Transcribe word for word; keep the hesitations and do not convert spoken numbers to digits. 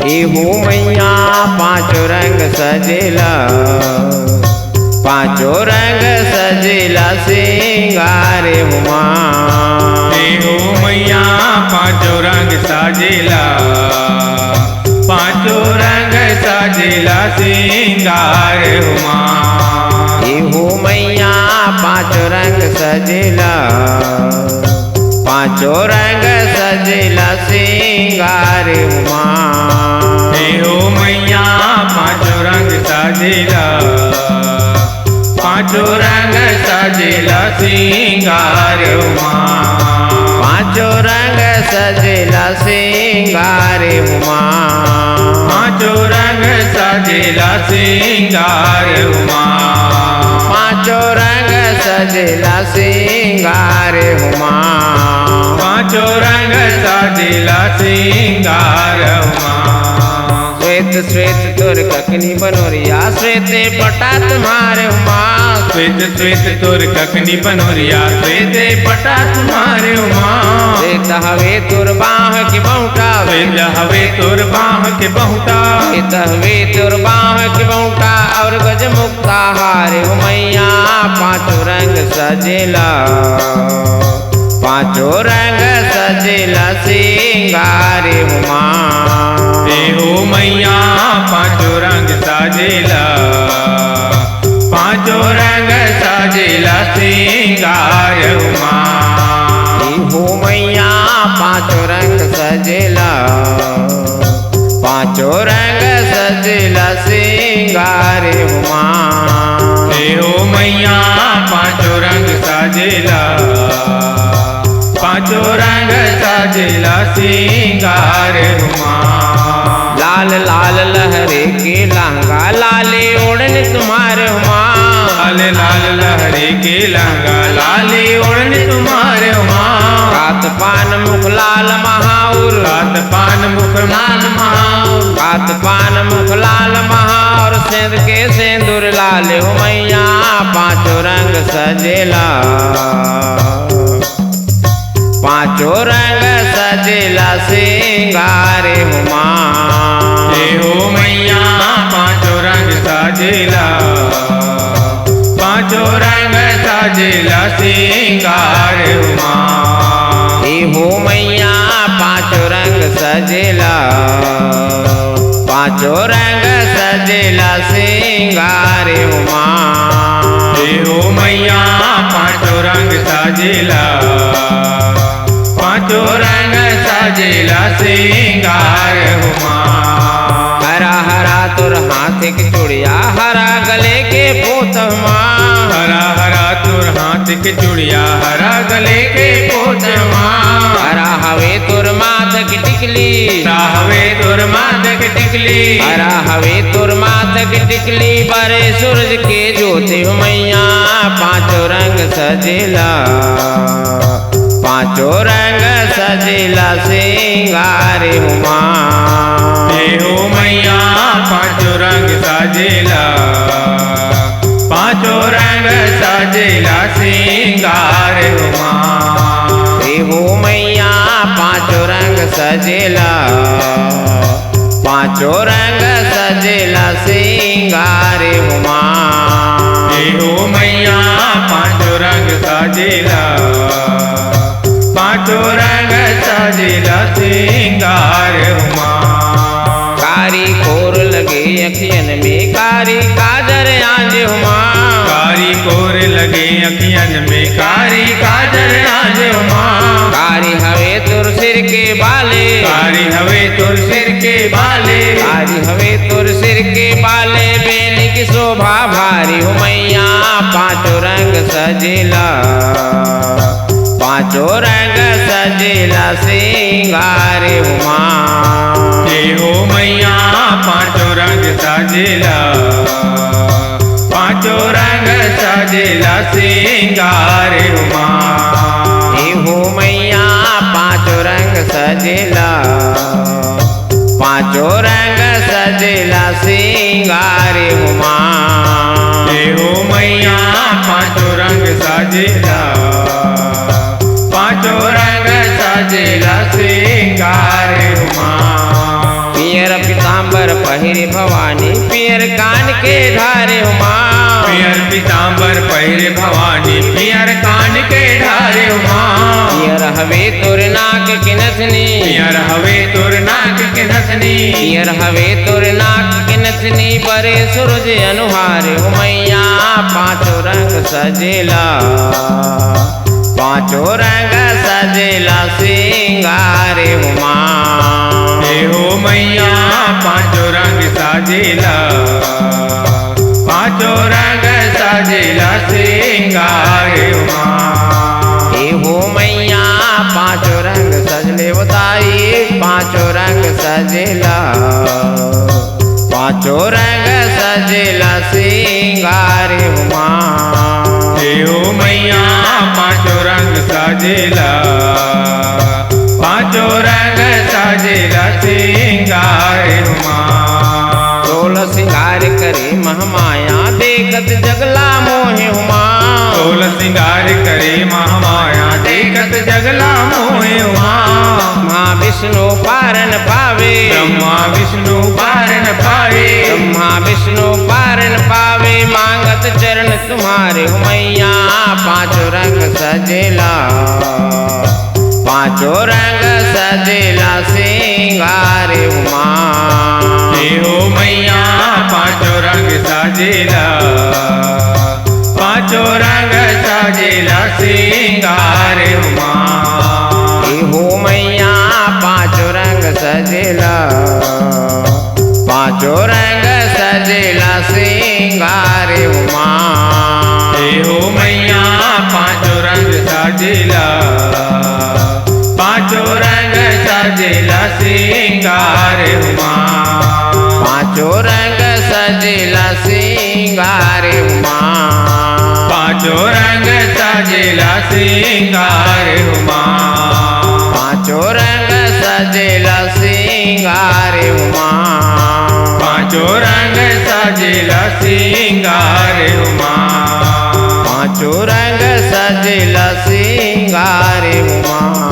एहू मैया पाँचों रंग सजेला, पाँचों रंग सजेला सिंगार हुमा। एहू मैया पाँचों रंग सजेला, पाँचों रंग सजेला सिंगार हुमा। एहू मैया पाँचों रंग सजेला, पाँचों रंग सजेला सिंगार हुमा। एहू मैया पाँचों रंग सजेला, पाँचों रंग सजेला सिंगार हुमा। पाँचों रंग सजेला सिंगार हुमा। पाँचों रंग सजेला सिंगार हुमा। पाँचों रंग सजेला सिंगार हुमा। पाँचों रंग सजेला सिंगार हुमा। श्वेत श्वेत तोर ककनी बनोरिया, श्वेते पटा तुम्हारे हुमा। श्वेत श्वेत तोर ककनी बनोरिया, श्वेते पटा तुम्हारे हुमा। श्वेत हवे तोर बाँह के बहुटा, श्वेत हवे तोर बाँह के बहुटा। श्वेत हवे तोर बाँह के बहुटा, और गज मुक्ता हार हो मैया पाँचों रंग सजेला। पाँचों रंग सजेला सिंगार हुमा। एहू मैया पाँचों रंग सजेला, पाँचों रंग सजेला सिंगार हुमा। एहू मैया पाँचों रंग सजेला, पाँचों रंग सजेला सिंगार हुमा। एहू मैया पाँचों रंग सजेला, पाँचों रंग सजेला सिंगार हुमा। लाल लाल लहरे के लहंगा, लाले ओढ़न तुम्हारे हुमा। लाल लाल लहरे के लहंगा, लाले ओढ़न तुम्हारे हुमा। खात पान मुख लाल महाउर, खात पान मुख लाल महाउर। खात पान मुख लाल महाउर, सेंध के सेंदुर लाल हो मैया पाँचों रंग सजेला। पाँचों रंग सजेला सिंगार हुमा। एहू मैया पाँचों रंग सजेला, पाँचों रंग सजेला सिंगार हुमा। एहू मैया पाँचों रंग सजेला, पाँचों रंग सजेला सिंगार हुमा। एहू मैया पाँचों रंग सजेला, पाँचों रंग सजेला सिंगार हुमा। हरा हरा तोर हाथ के चूड़िया, हरा गले के पोत हुमा। हरा हरा तोर हाथ के चूड़िया, हरा गले के पोत हुमा। हरा हवे तोर माथ के टिकली, हरा हवे तोर माथ के टिकली। हरा हवे तोर माथ के टिकली, बरे सूरज के ज्योति हो मैया पाँचों रंग सजेला। पाँचों रंग सजेला सिंगार हुमा। एहू मैया पाँचों रंग सजेला, पाँचों रंग सजेला सिंगार हुमा। एहू मैया पाँचों रंग सजेला, पाँचों रंग सजेला सिंगार हुमा। एहू मैया पाँचों रंग सजेला, पाँचों रंग सजेला सिंगार हुमा। कारी कोर लगे अखियन में, कारी काजर आंज हुमा। कारी कोर लगे अखियन में, कारी काजर आंज हुमा। कारी हवे तोर सिर के बाले, कारी हवे तोर सिर के बाले। कारी हवे तोर सिर के बाले, बेनी की शोभा भारी हो मैया पाँचों रंग सजेला। पाँचों रंग सजेला सिंगार हुमा। एहू मैया पाँचों रंग सजेला, पाँचों रंग सजेला सिंगार हुमा। एहू मैया पाँचों रंग सजेला, पाँचों रंग सजेला सिंगार हुमा। एहू मैया पाँचों रंग सजेला, पाँचों रंग सजेला सिंगार हुमा। पियर भवानी पियर कान के धारे हो माँ। पियर पीताम्बर पहिरे भवानी, पियर कान के धारे हो माँ। पियर हवे तोर नाक के नथनी। पियर हवे तोर नाक के नथनी। पियर हवे तोर नाक के नथनी, बरे सूरज अनुहारे हो मैया। पाँचों रंग सजेला, पाँचों रंग सजेला सिंगारे हो माँ। हे हो मैया, पाँचों रंग सजेला, पाँचों रंग सजेला सिंगारे हो माँ। हे हो मैया, पाँचों रंग सजले बताई, पाँचों रंग सजेला, पाँचों रंग सजेला सिंगारे हो माँ। हे हो मैया, पाँचों रंग सजेला, पाँचों रंग सजेला सिंगारे हो माँ। तोला सिंगार करे महमाया, देखत जगला मोहे हो माँ। तोला सिंगार करे महमाया, देखत जगला मोहे हो माँ। ब्रह्मा विष्णु पारन पावे। ब्रह्मा विष्णु पारन पावे। ब्रह्मा विष्णु पारन पावे, मांगत चरण तुम्हारे हो मैया। पाँचों रंग सजेला, पाँचों रंग सजेला सिंगारे हो माँ। हे हो मैया, पाँचों रंग सजेला, पाँचों रंग सजेला सिंगारे हो माँ। हे हो मैया, पाँचों रंग सजेला, पाँचों रंग सजेला सिंगारे हो माँ। हे हो मैया, पाँचों रंग सजेला, पाँचों रंग सजेला सिंगारे हो माँ। पाँचों रंग सजेला सिंगारे हो माँ। पाँचों रंग सजेला सिंगारे हो माँ। पाँचों रंग सजेला सिंगारे हो माँ। पाँचों रंग सजेला सिंगारे हो माँ। पाँचों रंग सजेला सिंगारे हो माँ।